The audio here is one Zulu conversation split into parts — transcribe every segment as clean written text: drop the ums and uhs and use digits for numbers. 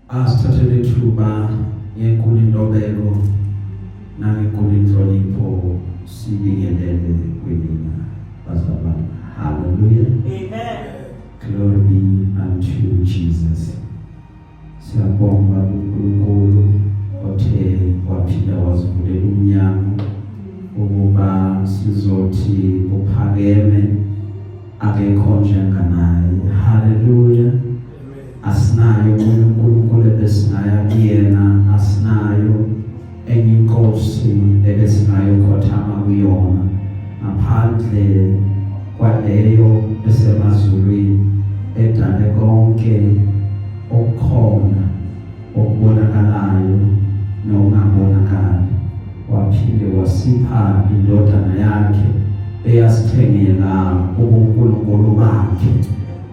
Asithathele ithuba ngenkulu intobeko nangenkulu inhlonipho, sibingelele kwinina bazalwane. Hallelujah. Amen. Glory be unto Jesus. Siyabonga kuNkulunkulu othe waphinda wazivulela umnyango ukuba sizothi uphakeme, akekho njenganaye. Hallelujah. Asinayo omunye uNkulunkulu ebesingaya kuyena, asinayo enye inkosi ebesingayokhothama kuyona ngaphandle kwaleyo esemazulwini edale konke okukhona, okubonakalayo nokungabonakali, waphinde wasipha indodana yakhe eyasithengela ubuNkulunkulu bakhe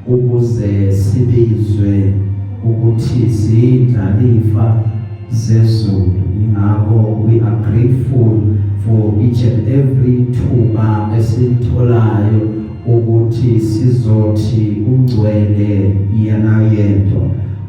ukuze sibizwe ukuthi siyindlalifa zezulu. Ingakho we are grateful for each and every thuba esilitholayo ukuthi sizothi ungcwele yena yedwa,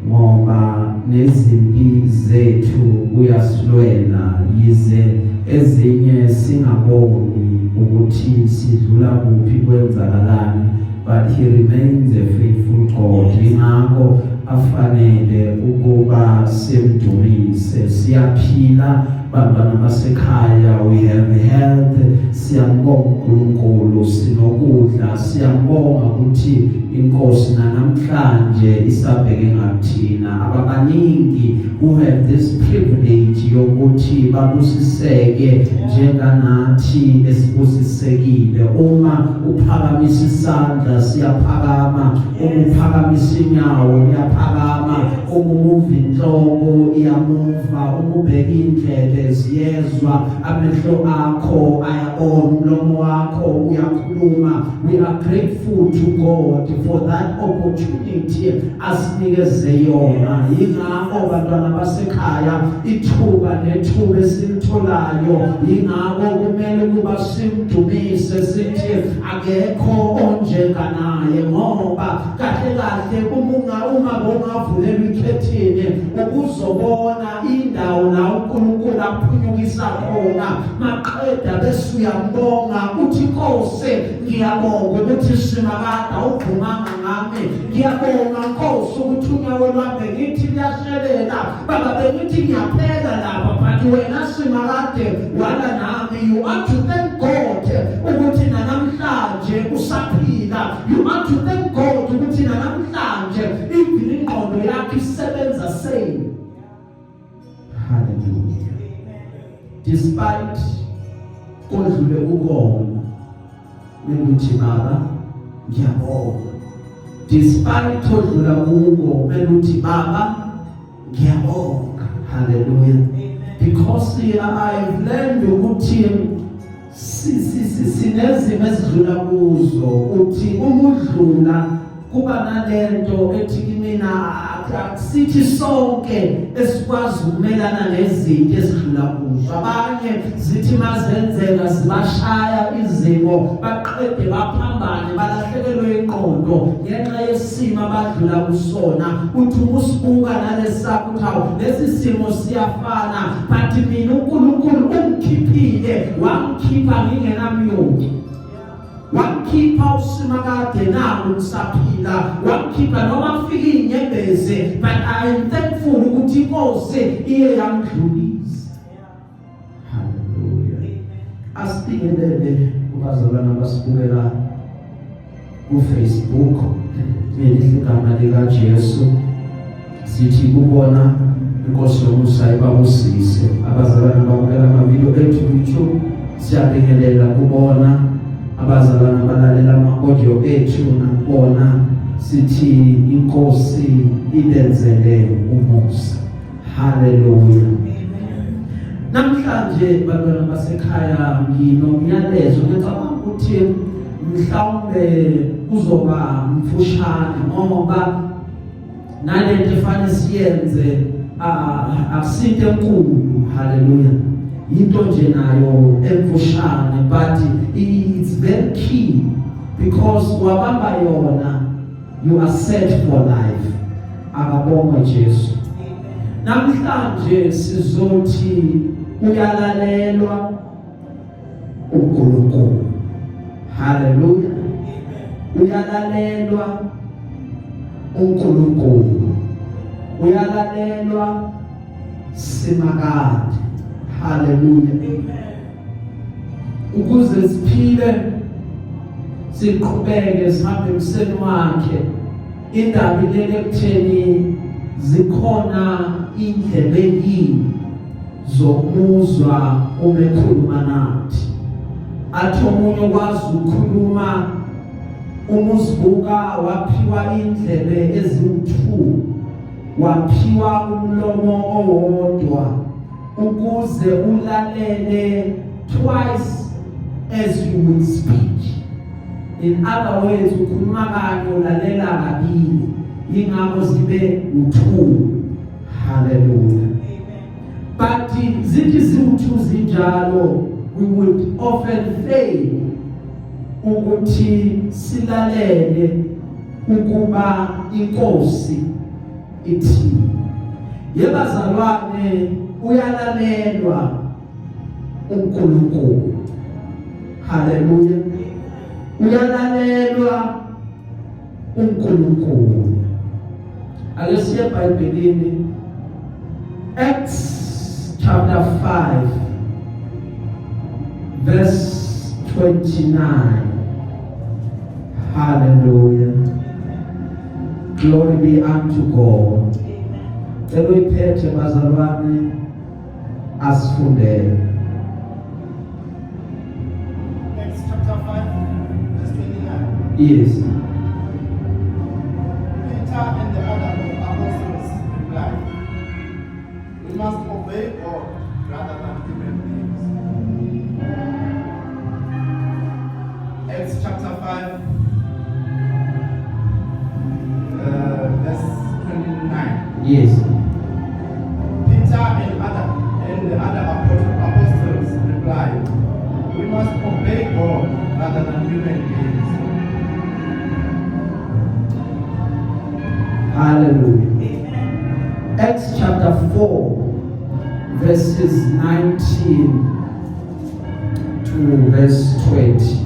ngoba nezimpi zethu uyasilwela, yize ezinye singaboni ukuthi sidlula kuphi, kwenzakalani, but he remains a faithful God. Ingakho afanele ukuba simdumise. Siyaphila, bantwana basekhaya, we have health, siyambonga uNkulunkulu. Sinokudla, siyambonga ukuthi inkosi namhlanje isabheke ngakuthina. Ababaningi who have this privilege yokuthi babusiseke njenganathi esibusisekile. Uma uphakamisa isandla, siyaphakama. Uma uphakamisa inyawo, liyaphakama. Uma umuva inhloko, iyamuva. Uma ubheka indlebe, ziyezwa. Amehlo akho ayabona, umlomo wakho uyakhuluma. We are grateful to God for that opportunity asinikeze yona. Yingakho, bantwana basekhaya, ithuba nethuba esilitholayo, yingakho kumele kuba simdumise, sithi akekho onjenganaye, ngoba kahle kahle uma bongavulelwa ikhethini ukuzobona indawo la uNkulunkulu aphunyukisa khona, maqeda bese uyambonga, uthi, "Nkosi, ngiyabonga ukuthi simakade awuvumanga ngami. Ngiyabonga, Nkosi, ukuthi unyawo lwami ngithi liyashelela. Baba, bengithi ngiyaphela lapha, but wena simakade wala nami." You ought to thank God ukuthi namhlanje usaphila. You ought to thank God ukuthi namhlanje even ingqondo yakho isebenza same. Hallelujah. Despite kodlule kukona, ukuthi, "Baba, ngiyabonga." Despite odlula kuko, kumele uthi, "Baba, ngiyabonga." Hallelujah. Because I've learned ukuthi sinezimo esidlula kuzo, uthi uma udlula kuba nalento ethi kimina, akusithi sonke esikwazi ukumelana nezinto esidlula kuzo. Abanye zithi mazenzeka zibashaya izimo, baqede baphambane, balahlekelwe ingqondo ngenxa yesimo abadlula kusona. Uthi umusibuka nalesakho, uthi, "Hawu, lesi simo siyafana, but mina uNkulunkulu ungikhiphile, wangikhipha ngingenamyuki, wakhipha usimakade, naku ngisaphila, wakhipha noma kufika inyembezi, but I am thankful ukuthi inkosi iye yangidlulisa." Hallelujah. Asibingelele kubazalwana abasibukela ku Facebook ngelihle igama lika Jesu. Sithi kubona, inkosi yomusa ibabusise. Abazalwane ababukela amavidiyo ethu ku YouTube, siyabingelela kubona. Abazalwane abalalela ama-audio ethu, nakubona sithi inkosi ibenzele umusa. Haleluya. Namhlanje, bantwana basekhaya, nginomyalezo. Ngicabanga ukuthi mhlawumbe uzoba mfushane, ngoba nalento efanele siyenze akusinto enkulu. Haleluya. Into nje nayo emfushane, but it's very key, because wabamba yona, you are set for life. Akabongwe Jesu. Namhlanje sizothi uyalalelwa uNkulunkulu. Haleluya. Uyalalelwa uNkulunkulu. Uyalalelwa simakade. Haleluya. Ukuze siphile siqhubeke sihambe emseni wakhe, indaba ilele ekutheni zikhona indlebe yini zomuzwa uma ekhuluma nathi. Athi omunye ukwazi ukukhuluma uma uzibuka, waphiwa indlebe eziwu-2, waphiwa umlomo owodwa ukuze ulalele twice as you would speak. In other words, ukhuluma kanye, ulalela kabili, ingakho zibe u2. Hallelujah. But zithi ziwu2 zinjalo, we would often fail ukuthi silalele ukuba inkosi ithini. Yebazalwane, uyalalelwa uNkulunkulu. Haleluya. Uyalalelwa uNkulunkulu. Ake siye eBhayibhelini, Acts chapter 5 verse 29. Hallelujah. Glory be unto God. Cela uyiphethe, bazalwane, asifundele. Acts chapter 5, verse 29. Yes. Peter and the other apostles replied, "We must obey God rather than human beings." Acts chapter 5, verse 29. Yes. Peter and the other apostles replied, "We must obey God rather than human beings." Hallelujah. Acts chapter 4 verses 19 to verse 20.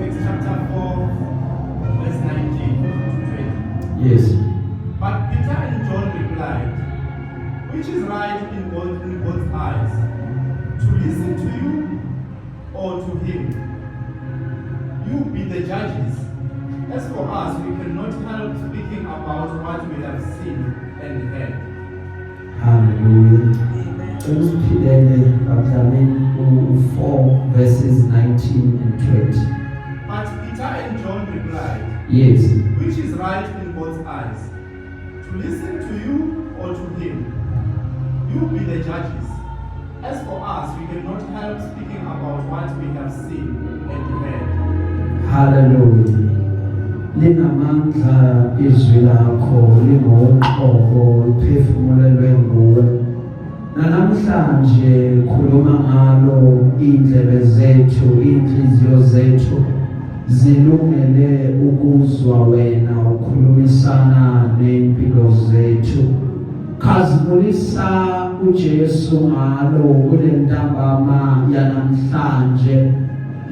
Acts chapter 4, verse 19 to 20. Yes. But Peter and John replied, "Which is right in God's eyes, to listen to you or to him? You be the judges. As for us, we cannot help speaking about what we have seen and heard." Hallelujah. Usiphilele Babdlamini u4 verses 19 and 20. But Peter and John replied, Yes. "Which is right in God's eyes, to listen to you or to him? You be the judges. As for us, we cannot help speaking about what we have seen and heard." Hallelujah. Linamandla izwi lakho, lingoqobo, liphefumulelwe nguwe. Namhlanje khuluma ngalo, indlebe zethu, inhliziyo zethu zilungele ukuzwa wena ukhulumisana nempilo zethu. Khazimulisa uJesu ngalo kulentambama yanamhlanje.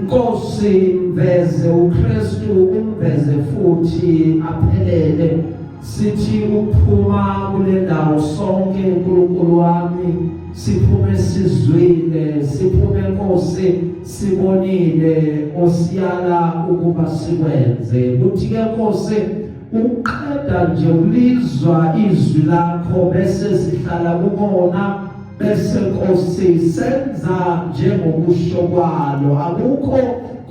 Nkosi, mveze uKristu, umveze futhi aphelele. Sithi uphuma kule ndawo sonke, uNkulunkulu wami, siphume sizwile, siphume, Nkosi, sibonile osiyala ukuba sikwenze. Kuthi ke, Nkosi, uqeda nje ulizwa izwi lakho bese sihlala kukona, bese, Nkosi, senza njengokusho kwalo. Akukho,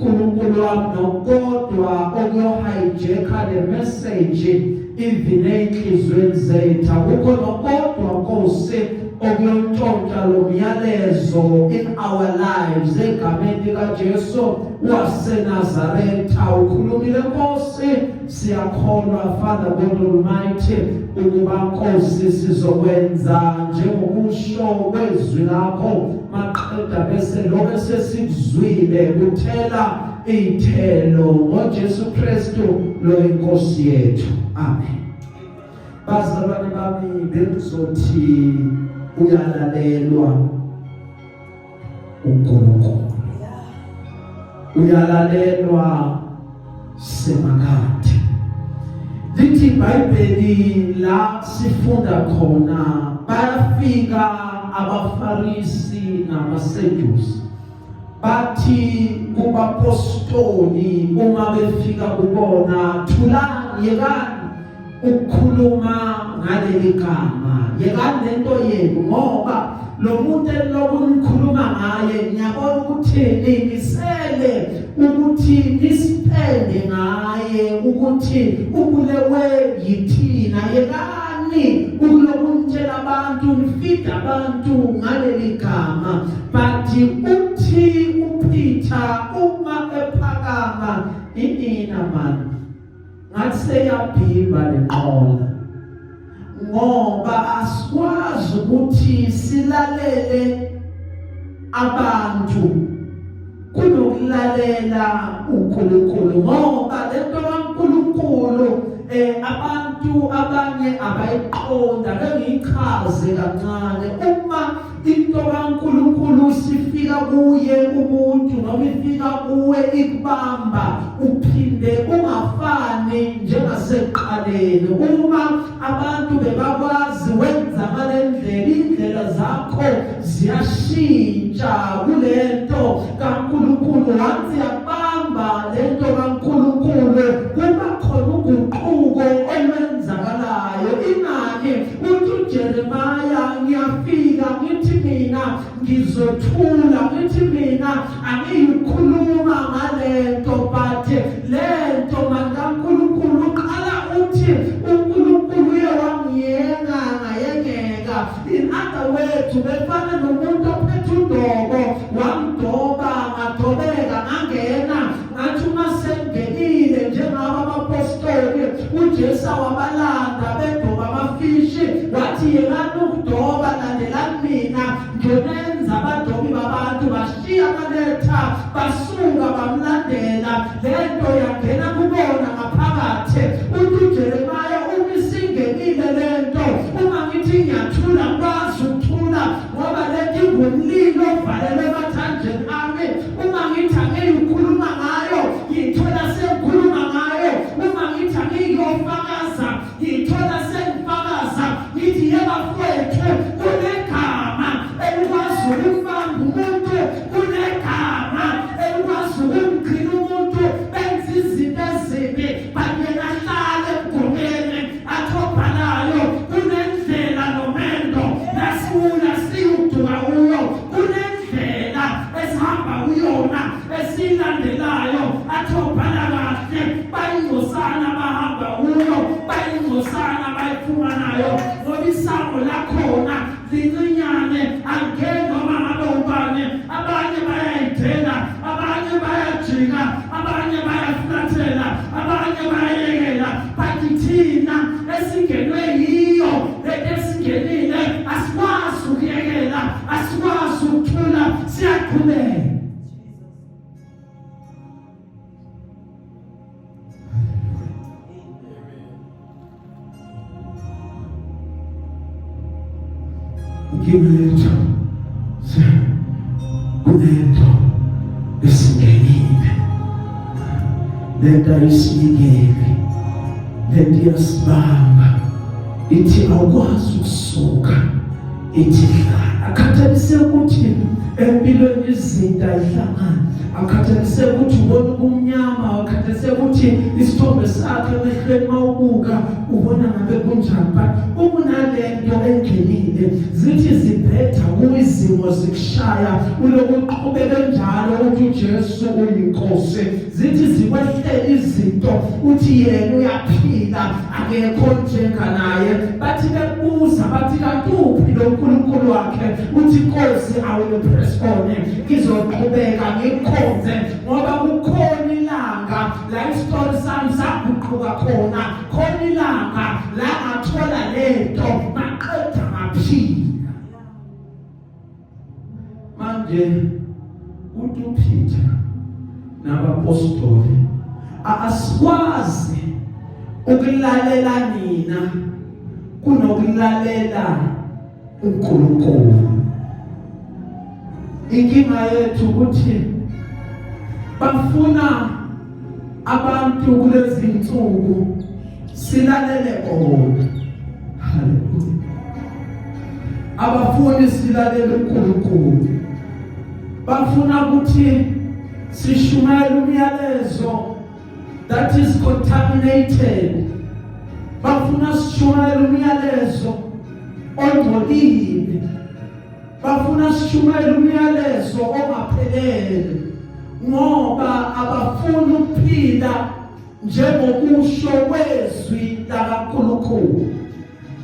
uNkulunkulu wami, nokodwa okuyo-hijacka le message even ey'nhliziyweni zethu. Akukho nokodwa, Nkosi, okuyontshontsha lo myalezo in our lives, egameni likaJesu waseNazaretha. Ukhulumile, Nkosi, siyakholwa, Father God Almighty, ukuba, Nkosi, sizokwenza njengokusho kwezwi lakho. Maqeda bese lokho esesikuzwile kuthela iy'thelo ngoJesu Kristu lo inkosi yethu. Amen. Bazalwane bami, bengizothi uyalalelwa uNkulunkulu, uyalalelwa semakade. Lithi iBhayibheli la sifunda khona, bayafika abaFarisi namaSedusi, bathi kubapostoli uma befika kubona, "Thulani, yekani ukukhuluma ngaleli gama, yekani lento yenu, ngoba lo muntu elokhu nikhuluma ngaye ngiyabona ukuthi nimisele ukuthi nisipende ngaye ukuthi ubulewe yithina. Yekani ukuloku nitshela abantu, nifida abantu ngaleli gama." But uthi uPeter uma ephakama, inina man, ngathi seyabhimba lenqola, ngoba asikwazi ukuthi silalele abantu kunokulalela uNkulunkulu, ngoba lento kaNkulunkulu abantu abanye abayiqonda. Bengiyichaze kancane, uma into kaNkulunkulu sifika kuye umuntu noma ifika kuwe ikubamba, uphinde ungafani njengasekuqaleni. Uma abantu bebakwazi wenza ngalendlela, indlela zakho ziyashintsha kulento kaNkulunkulu. Once yakubamba lento kaNkulunkulu, kuba khona uguquko olwenzakalayo. Ingani uthi uJeremiah, "Ngiyafika, ngithi mina ngizothula, ngithi mina angiyukhuluma ngalento," but lento mankaNkulunkulu uqala uthi uNkulunkulu uye wangiyenga ngayengeka. In other words, befana nomuntu ophethe udobo, wamdoba, ngadobeka, ngangena. Ngathi uma sengenile njengabo abapostoli uJesu wabalanda bedoba amafishi, wathi, "Yekani ukudoba, landelani mina, ngenenza abadobi babantu." Bashiya amaletha, basuka bamlandela. Lento yangena kubona ngaphakathi. Uthi uJeremiah, uma isingenile lento, uma ngithi ngiyathula, ngikwazi ukuthula, ngoba lento ingumlilo ovalelwe emathanjeni ami. Uma ngithi angiyukhuluma ngayo, ngithola sengikhuluma ngayo. Uma ngithi angiyofakaza, ngithola sengifakaza. Ngithi, "Yebafowethu, kunegama elikwazi ukubamba umuntu, kunegama elikwazi ukumgcina umuntu benza izinto ezimbi, but yena ahlale emgomeni athobhalayo. Kunendlela nomendo lasiwula siyuduka kuyo, kunendlela esihamba kuyona esiyilandelayo." Athobhala kahle, bayingcosana bahamba kuyo, bayingcosana bayifumanayo, ngoba isango lakhona lincinyane, angeni noma ngabe ubani. Abanye bayayidela, abanye bayajika, abanye bayafulathela, abanye bayayekela, but thina esingenwe yiyo lento esingenile asikwazi ukuyekela, asikwazi ukuthula, siyaqhubeka. Inkinga yethu, kunento esingenile, lento ayisiyekeli, lento iyasibamba, ithi awukwazi ukusuka, ithi hlala. Akhathaliseki ukuthi empilweni izinto ayihlangani, akhathaliseki ukuthi ubona ubumnyama, akhathaliseki ukuthi isithombe sakhe emehlweni mawubuka ubona ngabe kunjani, but ukunalento engenile, zithi zibheda kuyizimo zikushaya, ulokuqhubeka njalo uthi uJesu uyinkosi. Zithi zikwehlela izinto, uthi yena uyaphila, akekho njenganaye. Bathi bekubuza, bathi, "Kanti uphi lo nkulunkulu wakhe?" Uthi, "Nkosi, I will press on, ngizoqhubeka ngikhonze, ngoba kukhona ilanga la isitori sami saguquka khona, khona ilanga la ngathola lento, maqeda ngaphila." Manje uthi uPeter nabapostoli, asikwazi ukulalela nina. Kunokulalela uNkulunkulu. Inkinga yethu ukuthi bafuna abantu kulezi insuku silalele bona. Haleluya. Abafuni silalele uNkulunkulu, bafuna ukuthi sishumayele umyalezo that is contaminated. Bafuna sishumayele umyalezo ongcolile, bafuna sishumayele umyalezo ongaphelele, ngoba abafuni ukuphila njengokusho kwezwi lakaNkulunkulu.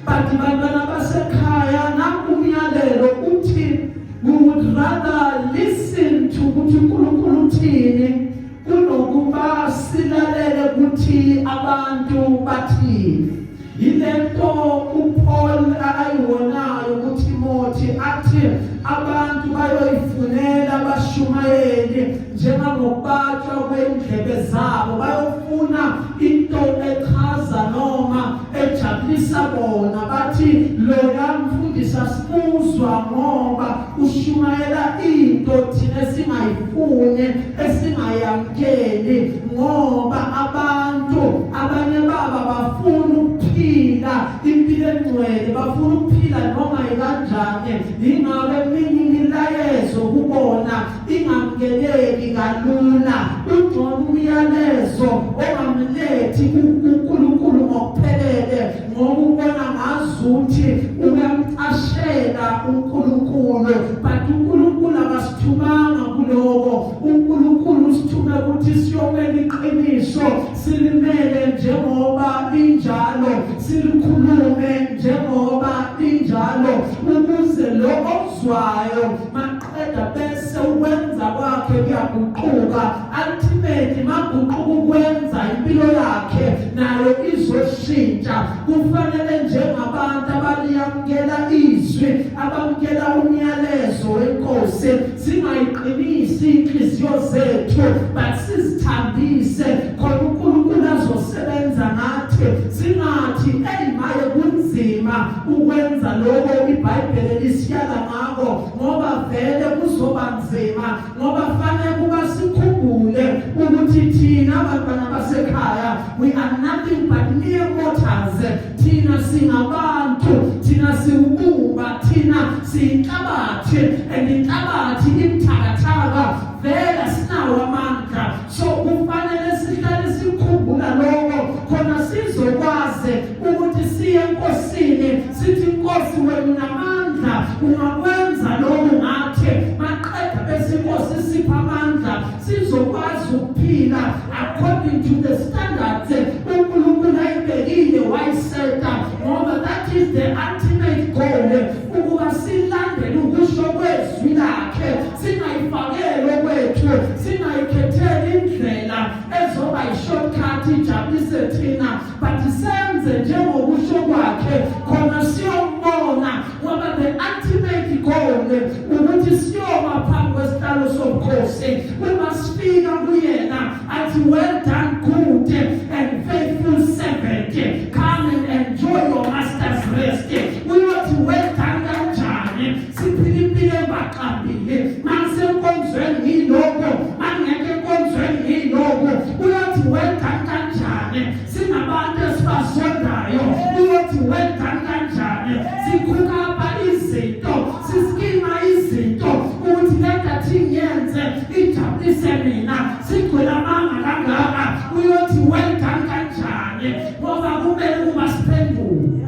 But bantwana basekhaya, nanku umyalelo uthi we would rather listen to ukuthi uNkulunkulu uthini kunokuba silalele ukuthi abantu bathini. Yilento uPaul ayiwonayo kuTimothy, athi abantu bayoyifunela abashumayeli njengangokubatshwa kwendlebe zabo, bayofuna into echaza noma ejabulisa bona. Bathi loya mfundisi asimuzwa ngoba ushumayela into thina esingayifuni, esingayamkeli, ngoba abantu abanye baba bafuna ukuphila impilo engcwele, bafuna ukuphila noma ikanjani. Yingabe eminye imilayezo kubona ingamukeleki kalula. Ungcono umyalezo ongamlethi kuNkulunkulu ngokuphelele, ngoba ubona ngazuthi uyamcashela uNkulunkulu, but uNkulunkulu akasithumanga kuloko. uNkulunkulu usithume ukuthi siyomela iqiniso, silimele njengoba linjalo, silikhulume njengoba linjalo, ukuze lo ozwayo maqeda bese ukwenza kwakhe kuyaguquka. Ultimately maguquka ukwenza, impilo yakhe nayo izoshintsha. Kufanele njengabantu abaliyamukela izwi, abamukela umyalezo wenkosi, singayiqinisi inhliziyo zethu but sizithambise khona uNkulunkulu azosebenza ngathi. Singathi, "Ey, maye kunzima ukwenza lokho iBhayibheli lisiyala ngakho," ngoba vele kuzoba nzima, ngoba fanele kuba sikhumbule ukuthi thina abantwana basekhaya, we are nothing but mere mortals. Thina singabantu, thina siwubumba, thina siyinhlabathi, and inhlabathi imthakathaka, vele sinawo amandla. So kufanele sihlale sikhumbula lokho khona sizokwazi ukuthi siye enkosini sithi, "Inkosi, wena unamandla, ungakwenza lokhu ngathi." Maqeda bese inkosi sipha amandla, sizokwazi ukuphila according to the standards uNkulunkulu ayibekile, wayiseta, ngoba that is the ultimate goal, ukuba silandele ukusho kwezwi lakhe, singayifakele kwethu, singayikhetheli indlela ezoba i-shortcut ijabulise thina, but senze njengokusho kwakhe khona siyombona, ngoba the ultimate goal ukuthi siyoma phambi kwesihlalo sobukhosi. Uma sifika kuyena athi, "Well done, good and faithful servant, come and enjoy your master's rest," uyothi well done kanjani siphila impilo embaxambili? Mangisenkonzweni ngilokho, mangingekho enkonzweni ngilokho. Uyothi well done kanjani singabantu esibasondayo? Uyothi well done kanjani sikhukapha izinto, siskima izinto ukuthi le nto ngiyenze ijabulise mina, sigcwele amanga kangaka? Uyothi well done kanjani? Ngoba kumele ukuba siphendule.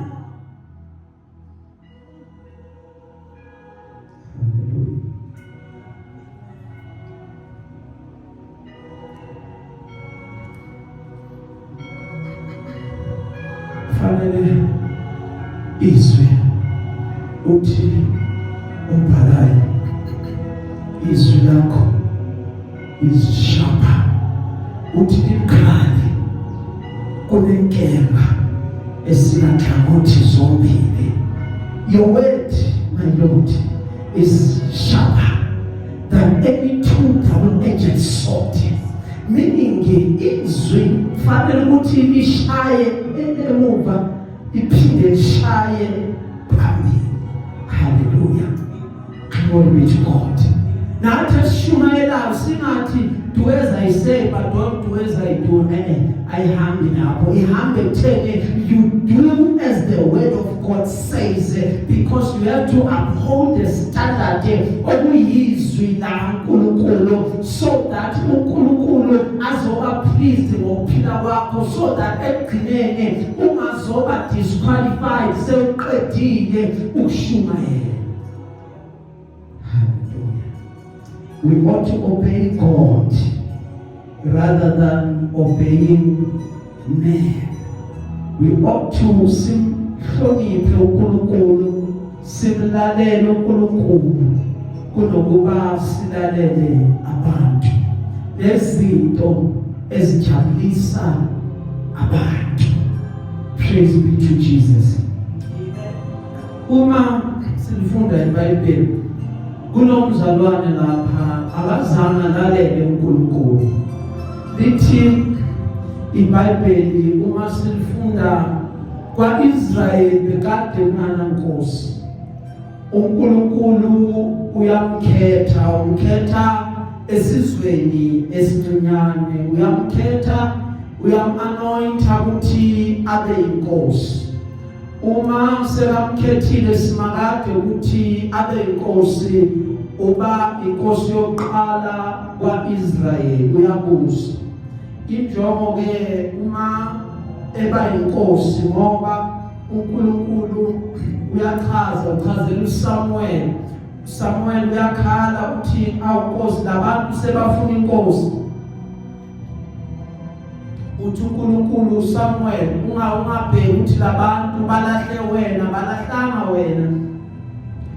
Hallelujah. Fanele izwi, uthi ubhalayo, izwi lakho is sharper, uthi libukhali kunenkemba esinganhlangothi zombili. Your word, my Lord, is sharper than any two double-edged sword, meaning izwi fanele ukuthi lishaye emuva. Iphinde lishaye phambili. Hallelujah, glory be to God. Nathi esishumayelayo singathi do as I say but don't do as I do. Ayihambi lapho, ihambe kutheni? You do as the word of God says, because you have to uphold the standard okuyizwi laNkulunkulu, so that uNkulunkulu azoba pleased ngokuphila kwakho, so that ekugcineni ungazoba disqualified sewuqedile ukushumayela. Hallelujah. We ought to obey God rather than obeying man. We ought to simhloniphe uNkulunkulu, simlalele uNkulunkulu kunokuba silalele abantu, lezinto ezijabulisa abantu. Praise be to Jesus. Uma silifunda iBhayibheli, kunomzalwane lapha akazange alalele uNkulunkulu. Lithi iBhayibheli uma silifunda, kwaIsrayeli bekade kunganankosi. uNkulunkulu uyamkhetha, umkhetha esizweni esincinyane, uyamkhetha, uyam-anointa ukuthi abe inkosi. Uma sekamkhethile simakade ukuthi abe inkosi, uba inkosi yokuqala kwaIsrayeli, uyabusa. Injongo ke uma eba inkosi, ngoba uNkulunkulu uyachaza, uchazela uSamuel. Samuel uyakhala uthi, "Awu Nkosi, labantu sebafuna inkosi." Uthi uNkulunkulu, "Samuel, ungabheki ukuthi labantu balahle wena, balahlanga wena,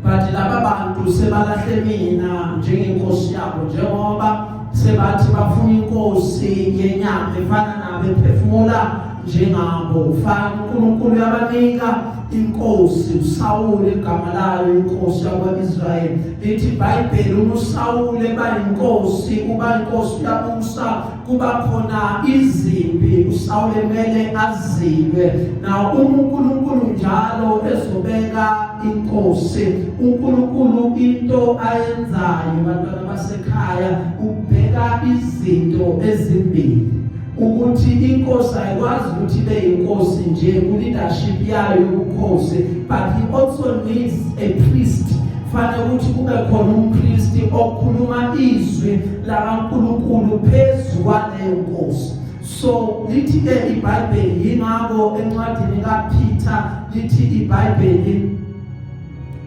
but laba bantu sebalahle mina njengenkosi yabo, njengoba sebathi bafuna inkosi yenyama efana nabo, ephefumula njengabo." Fana uNkulunkulu uyabanika inkosi uSawule igama layo, inkosi yakwaIsrayeli. Lithi iBhayibheli uma uSawule bayinkosi, uba inkosi, uyabusa, kuba khona izimpi, uSawule mele azilwe. Na uma uNkulunkulu njalo ezobeka inkosi, uNkulunkulu into ayenzayo, bantwana basekhaya, ubheka izinto ezimbili, ukuthi inkosi ayikwazi ukuthi ibe inkosi nje ku leadership yayo yobukhosi, but he also needs a priest. Fanele ukuthi kube khona umpristi okhuluma izwi lakaNkulunkulu phezu kwaleyo nkosi. So lithi ke iBhayibheli, yingakho encwadini kaPeter lithi iBhayibheli,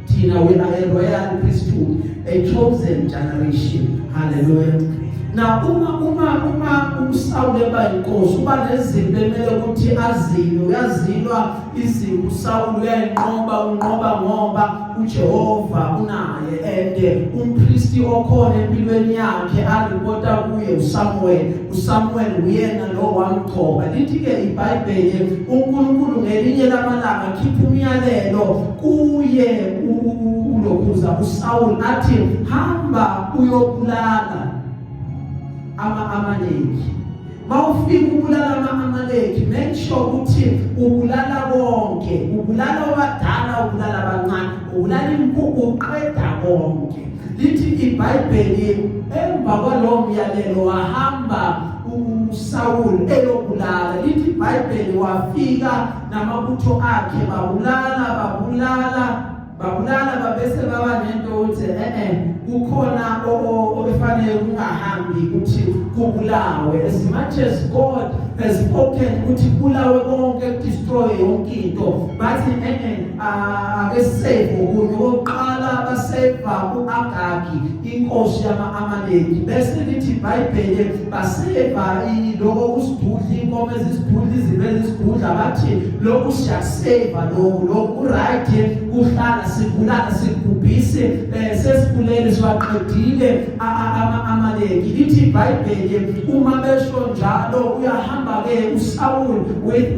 thina we are a royal priesthood, a chosen generation. Hallelujah. Na uma uSawule bayinkosi, uba nezimpi emele ukuthi azilwe, uyazilwa izimpi uSawule, uyayinqoba, unqoba ngoba uJehova unaye, and umpristi okhona empilweni yakhe aripota kuye uSamuel. USamuel uyena lo wamgcoba. Lithi ke iBhayibheli, uNkulunkulu ngelinye lamalanga khipha umyalelo kuye ulokhuza uSaul, athi, "Hamba uyobulala ama-Amaleki. Mawufika ubulala ama-Amaleki, make sure ukuthi ubulala konke, ubulala abadala, ubulala abancane, ubulala impuku, uqeda konke." Lithi iBhayibheli emva kwalowo myalelo wahamba uSaul eyobulala. Lithi iBhayibheli wafika namabutho akhe, babulala, babulala, babulala, babese baba nento ukuthi kukhona obefanele kungahambi ukuthi kubulawe, as much as God has spoken ukuthi kubulawe konke, destroy yonke into. Bathi, ake save okunye." Okokuqala basave uAgagi, inkosi yama-Amaleki. Bese lithi iBhayibheli baseva lokho kusidudla, inkomo ezisidudla, izinto ezisidudla. Bathi, "Lokhu siyakuseva, lokhu right, kuhlala sibulala, sikubhubhise." Sesibulele, siwaqedile ama-Amaleki. Lithi iBhayibheli uma besho njalo, uyahamba ke uSaul with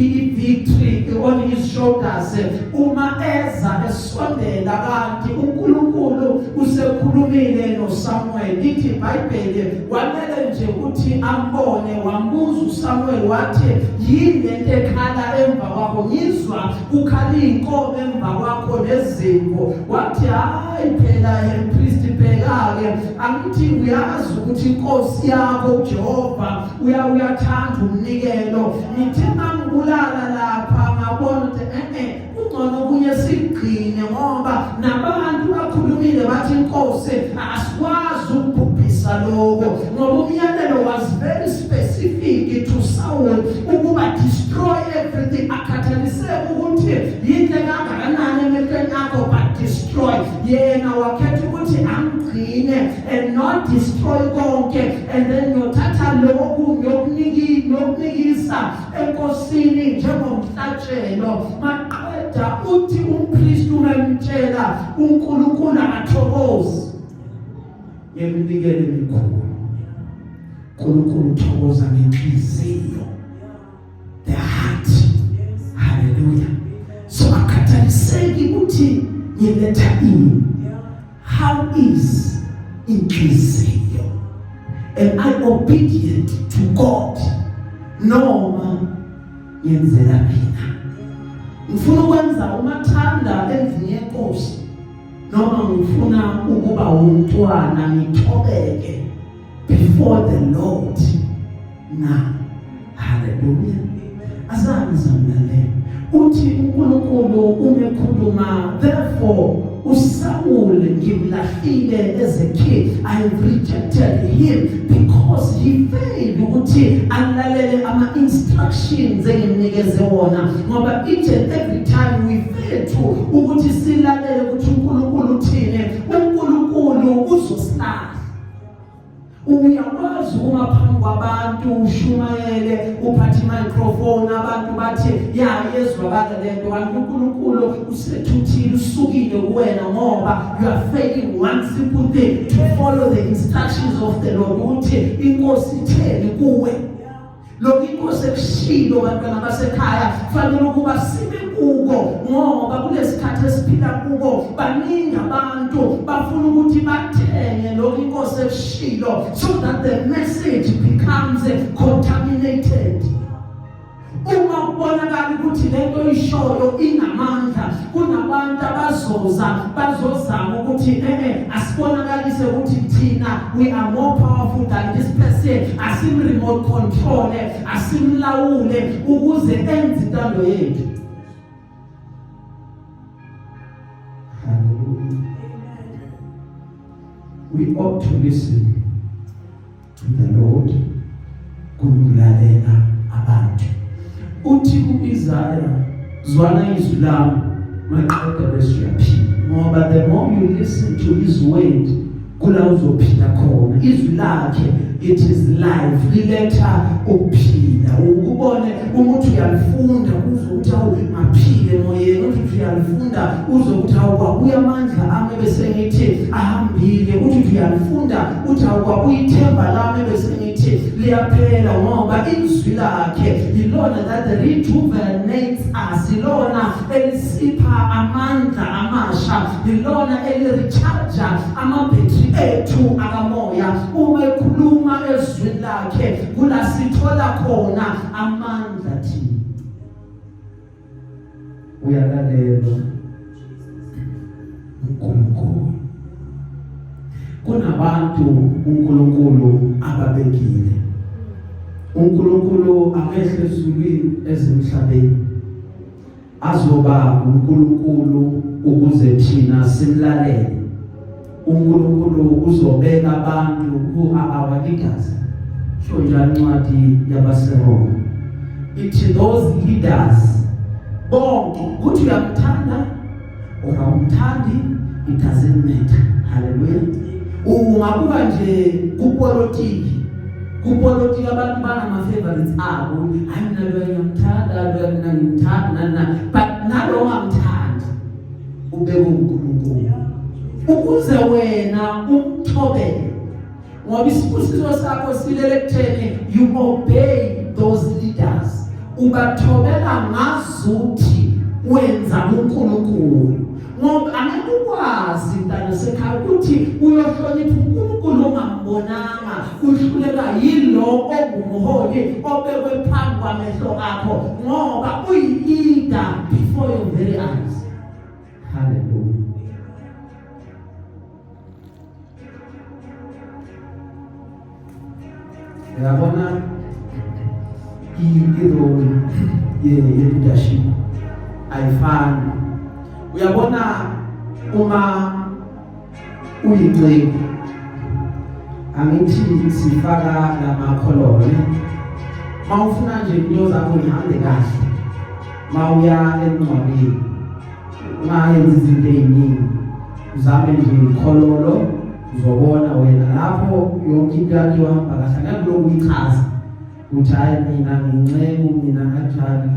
i-victory on his shoulders. Uma eza esondela, kanti uNkulunkulu uNkulunkulu usekhulumile noSamuel. Lithi iBhayibheli wamele nje ukuthi ambone, wambuza uSamuel wathi, yini lento ekhala emva kwakho? Ngizwa kukhala inkomo emva kwakho nezimvu. Wathi, hayi phela priest, bheka-ke, angithi uyazi ukuthi inkosi yakho uJehova uyathanda umnikelo. Ngithe mangibulala lapha ngabona ukuthi kungcono kunye sigcine, ngoba nabantu bakhulumile bathi inkosi asikwazi ukubhubhisa lokho, ngoba umyalelo was very specific to Saul ukuba destroy everything, akhathaliseke ukuthi yinhle kangakanani emehlweni akho, but destroy. Yena wakhetha ukuthi angigcine and not destroy konke, and then ngiyothatha lokhu ngiyokunikisa enkosini njengomhlatshelo. Maqeda uthi umpristi umemtshela uNkulunkulu akathokozi ngeminikelo emikhulu, uNkulunkulu uthokoza ngenhliziyo, the heart. Hallelujah. So akhathaliseki ukuthi ngiletha ini, how is inhliziyo? Am I obedient to God noma ngenzela mina? Ngifuna ukwenza umathanda endlini yenkosi noma ngifuna ukuba umntwana ngithobeke before the Lord na? Hallelujah. Azange zamlalela. Uthi uNkulunkulu umekhuluma, therefore uSaul ngimlahlile as a king, I have rejected him because he failed ukuthi alalele ama instructions engimnikeze wona. Ngoba each and every time we fail to ukuthi silalele ukuthi uNkulunkulu uthini, uNkulunkulu uzosilahla. Uyakwazi uma phambi kwabantu ushumayele, uphathe microphone, abantu bathi ya yezwakala lento, kanti uNkulunkulu usethuthile, usukile kuwena, ngoba you are failing one simple thing, to follow the instructions of the Lord, ukuthi inkosi itheni kuwe. Lokhu inkosi ekushilo, bantwana basekhaya, fanele ukuba sibe kuko, ngoba kulesikhathi esiphila kuko baningi abantu bafuna ukuthi bathenge lokhu inkosi ekushilo, so that the message becomes contaminated. Uma kubonakala ukuthi lento ishoyo inamandla, kunabantu abazoza bazozama ukuthi asibonakalise ukuthi thina we are more powerful than this person, asim remote control, asimlawule ukuze enze intando yethu. Hallelujah. We ought to listen to the Lord kunokulalela abantu. Uthi uIsaiah, zwana izwi lami, maqeda bese uyaphila, ngoba the more you listen to his word, kula uzophila khona. Izwi lakhe, it is life, liletha ukuphila. Ukubone ukuthi uyalifunda, uzwe ukuthi awu, ngaphile emoyeni. Uthi uyalifunda, uzwe ukuthi awu, kwabuya amandla ami bese ngithi ahambile. Uthi uyalifunda, uthi awu, kwabuya ithemba lami bese ngithi liyaphela, ngoba izwi lakhe yilona that rejuvenates us, ilona elisipha amandla amasha, ilona elirecharge amabhetri ethu akamoya. Uma ekhuluma ezwini lakhe, kula sithola khona amandla thina. Uyalalela uNkulunkulu. Kunabantu uNkulunkulu ababekile. uNkulunkulu akehle ezulwini ezemhlabeni azoba uNkulunkulu ukuze thina simlalele. uNkulunkulu uzobeka abantu who are our leaders. Sho njalo incwadi yabaseRoma, ithi those leaders bonke, kuthi uyamthanda or awumthandi, it doesn't matter. Hallelujah. Ungabuka nje kupolitiki abantu banama favorites abo. Hayi, mina lo ngiyamthanda, lo mina ngimthanda nani nani, but nalo ongamthandi ubeke uNkulunkulu ukuze wena umthobele, ngoba isibusiso sakho silele kutheni you obey those leaders. Ubathobela ngazuthi wenza uNkulunkulu. Ngoba angeke ukwazi mntana sekhaya ukuthi uyohlonipha uNkulunkulu ongambonanga, uhluleka yilo ongumholi obekwe phambi kwamehlo akho, ngoba uyi-leader before your very eyes. Hallelujah. Uyabona i-role ye-leadership ayifani. Uyabona uma uyinceku, angithi sifaka lamakhololo ne, mawufuna nje into zakho ihambe kahle, mawuya emngcwabeni ungayenzi izinto eziningi, uzame nje ikhololo, uzobona wena lapho yonke into yakho ihamba kahle. Angeke lokhu uyichaza uthi hayi mina nginceku, mina kanjani.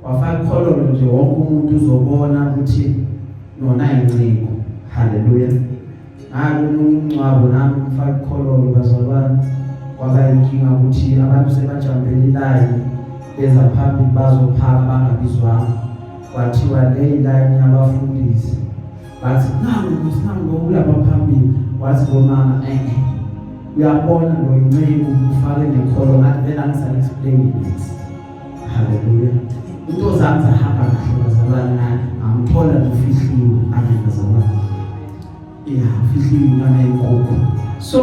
Wafaka ikhololo nje, wonke umuntu uzobona ukuthi nona inceku. Haleluya. Ngake umngcwabo nami ngifaka ikhololo bazalwane, kwaba inkinga ukuthi abantu sebajampela ilayini beza phambili bazophaka bangabizwanga, kwathiwa le ilayini yabafundisi. Bathi nangu nangu ulapha phambili, wathi lo mama uyabona lo inceku ufake nekholo. Ngathi vele angisale explain this. Haleluya. Into zami zahamba kahle bazalwane, ngamthola nofihliwe. Amen bazalwane. Yeah, ufihliwe inyama yenkukhu. So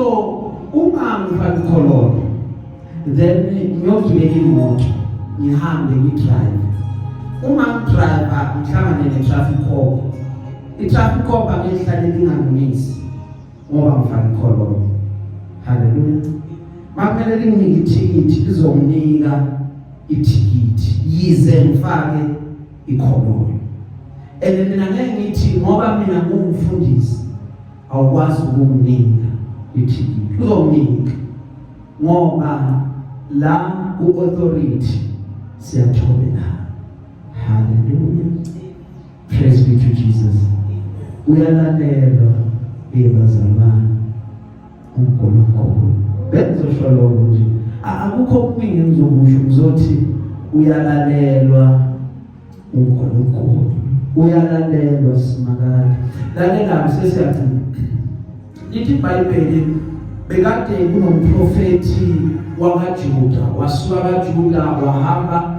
uma ngifaka ikhololo, then ngiyogibela imoto, ngihambe ngidrive. Uma ngidrive ngihlangane ne-traffic cop, i-traffic cop angihlale lingangimisi ngoba ngifaka ikhololo. Haleluya. Makumele linginike ithikithi, lizonginika ithikithi yize ngifake ikhololo. And mina ngeke ngithi ngoba mina ngumfundisi awukwazi ukunginika ithikithi. Uzonginika ngoba la ku-authority siyathobelana. Haleluya, praise be to Jesus. Uyalalelwa ebazalwane uNkulunkulu. Bengizosho lokho nje, akukho okuningi engizokusho, ngizothi uyalalelwa uNkulunkulu, uyalalelwa simakade. Lalela, sesiyagcina. Lithi iBhayibheli bekade kunomprofethi wakaJuda, wasuka kaJuda wahamba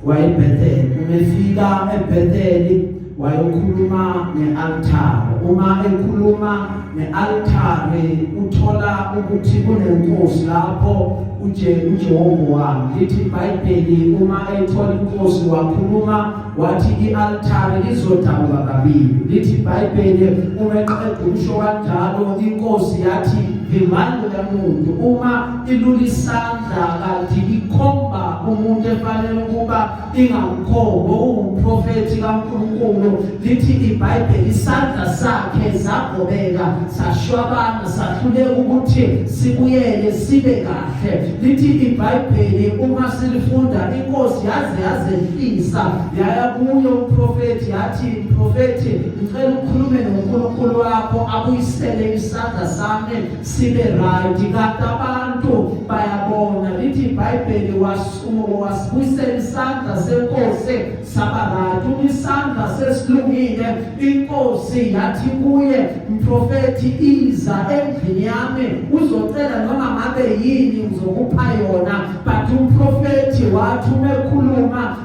waya eBethel. Uma efika eBethel wayokhuluma nealtare. Uma ekhuluma nealtare uthola ukuthi kunenkosi lapho, uJehoboam. Lithi iBhayibheli uma ethola inkosi wakhuluma wathi i-altare lizodabuka kabili. Lithi iBhayibheli uma eqeda ukusho kanjalo inkosi yathi vimbani loya muntu. Uma ilula isandla kanti ikhomba umuntu efanele ukuba ingamkhombi, ungumprofethi kaNkulunkulu. Lithi iBhayibheli isandla sakhe sagobeka, sashwabana, sahluleka ukuthi sibuyele sibe kahle. Lithi iBhayibheli uma silifunda, inkosi yaze yazehlisa yaya kuyo umprofethi yathi, "Mprofethi, ngicela ukhulume noNkulunkulu wakho abuyisele isandla sami sibe right." Kanti abantu bayabona. Lithi iBhayibheli wasibuyisela isandla senkosi saba right. Uma isandla sesilungile, inkosi yathi kuye, "Mprofethi, iza endlini yami uzocela noma ngabe yini, ngizokupha yona." But umprofethi wathi uma ekhuluma,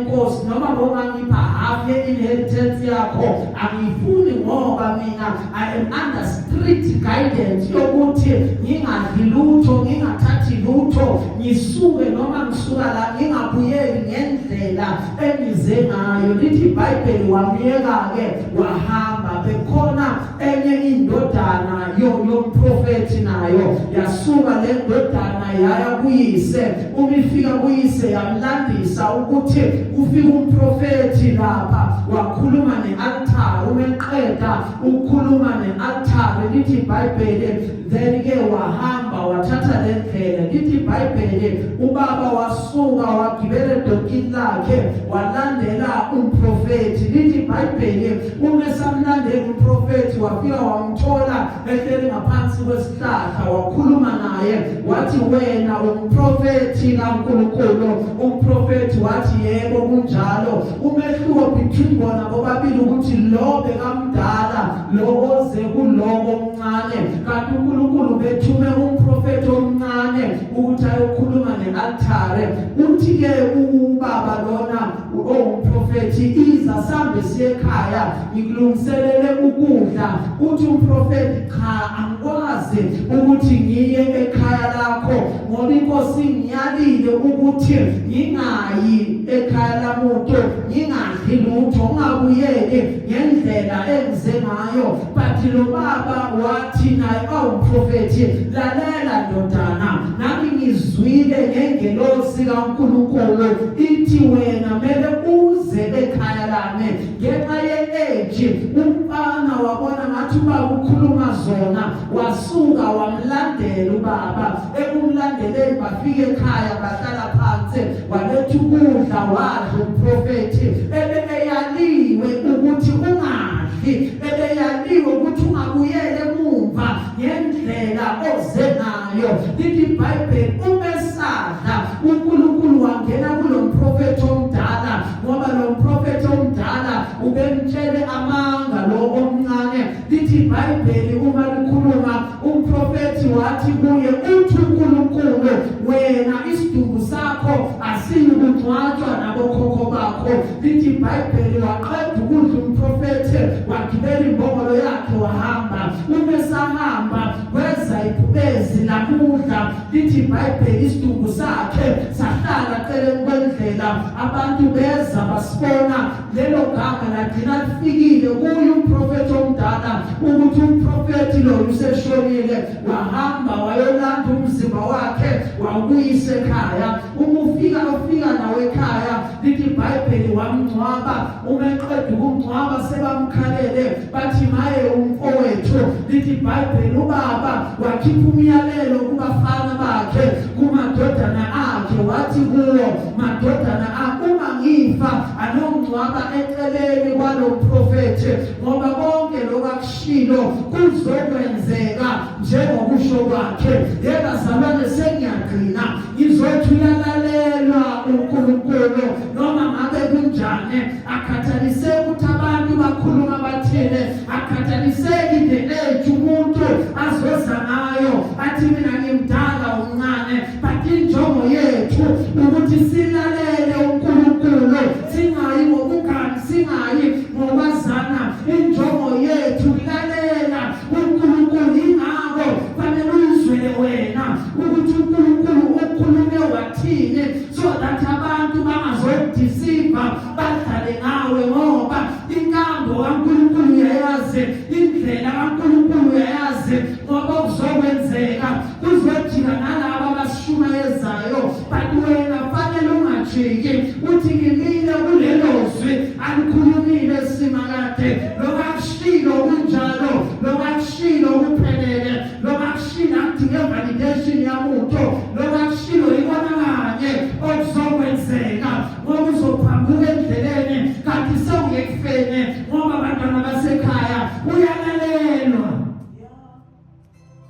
"Nkosi, noma bongangipha half ye-inheritance yakho angifuni, ngoba mina I am under strict guidance yokuthi ngingadli lutho, ngingathathi lutho, ngisuke noma ngisuka la ngingabuyeli ngendlela engize ngayo." Lithi iBhayibheli wamyeka-ke wahamba. Bekhona enye indodana yomprofethi, nayo yasuka le ndodana yaya kuyise. Uma ifika kuyise yamlandisa ukuthi kufika umprofethi lapha wakhuluma ne-altare. Uma eqeda ukukhuluma ne-altare, lithi iBhayibheli then ke wahamba wathatha le ndlela. Lithi iBhayibheli ubaba wasuka wagibela edonkini lakhe walandela umprofethi. Lithi iBhayibheli uma esamlandela umprofethi wafika wamthola ehleli ngaphansi kwesihlahla, wakhuluma naye. naye wathi wena umprofeti kaNkuluNkulu. Umprofeti wathi yebo kunjalo. Umehluko between bona bobabili ukuthi lo bekamdala, lo oze kulo omncane, kanti uNkulunkulu bethume umprofeti omncane ukuthi ayokhuluma nealtare. Uthi ke ubaba lona owumprofeti, iza sambe siye ekhaya, ngikulungiselele ukudla. Uthi umprofeti, cha, angikwazi ukuthi ngiye ekhaya lakho ngoba inkosi ngiyalile ukuthi ngingayi ekhaya lamuntu, ngingadli lutho, ngingabuyeli ngendlela engize ngayo. But lo baba wathi naye awumprofeti, lalela ndodana, nami ngizwile ngengelosi kaNkulunkulu ithi wena mele uze ekhaya lami. Ngenxa ye-age umfana wabona ngathi ubaba ukhuluma zona, wasuka wamlandela ubaba. Ekumlandeleni bafika ekhaya, bahlala phansi, waletha ukudla, wadla umprofethi. Ebe eyaliwe ukuthi ungadli, ebeyaliwe ukuthi ungabuyele emumva ngendlela oze ngayo. Lithi iBhayibheli uma esadla uNkulunkulu wangena kulo mprofethi omdala, ngoba lo mprofethi omdala ubemtshele amanga lo omncane. Lithi iBhayibheli uma likhuluma, umprofethi wathi kuye, uthi uNkulunkulu wena isidumbu sakho asiyikungcwatshwa nabokhokho bakho. Lithi iBhayibheli waqeda ukudla umprofethi, wagibela imbongolo yakhe wahamba. Uma esahamba kweza ibhubezi lamudla. Lithi iBhayibheli isidumbu sakhe sahlala celeni kwendlela, abantu beza basibona. Lelo gama lagcina lifikile kuye umprofethi omdala ukuthi umprofethi lo useshonile. Wahamba wayolanda umzimba wakhe wawubuyisa ekhaya. Uma ufika, ufika nawe ekhaya, lithi iBhayibheli wamngcwaba. Uma eqeda ukumngcwaba sebamkhalele bathi maye umfowethu. Lithi iBhayibheli ubaba wakhipha umyalelo kubafana bakhe, kumadodana akhe, wathi kuwo, madodana akhe, uma ngifa anongcwaba eceleni kwalo mprofethi, ngoba konke lokhu akushilo kuzokwenzeka njengokusho kwakhe. Yebazalwane, sengiyagcina, ngizothi uyalalelwa uNkulunkulu noma ngabe kunjani, akhathaliseki ukuthi abantu bakhuluma bathini, akhathaliseki the age umuntu azoza ngayo athi mina ngimdala umncane, but injongo yethu ukuthi silalele uNkulunkulu, singayi ngokugani, singayi ngokwazana. Injongo yethu kulalela uNkulunkulu. Ingakho fanele uyizwele wena ukuthi uNkulunkulu ukhulume wathini, so that abantu bangazodeceive, badlale ngawe, ngoba inkambo kaNkulunkulu uyayazi, indlela kaNkulunkulu uyayazi, ngoba kuzokwenzeka kuzojika nalabo abasishumayezayo, but wena fanele ungajiki, uthi ngimile kulelo zwi alikhulumile simakade. Lokakushilo kunjalo, lokakushilo kuphelele, lokakushilo akudinge validation yamuntu, lokakushilo ikona kanye okuzokwenzeka, ngoba uzophambuka endleleni kanti sewungekufeni. Ngoba abantwana basekhaya, uyalalelwa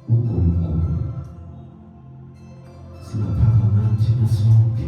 uNkulunkulu. Singaphakamani thina sonke.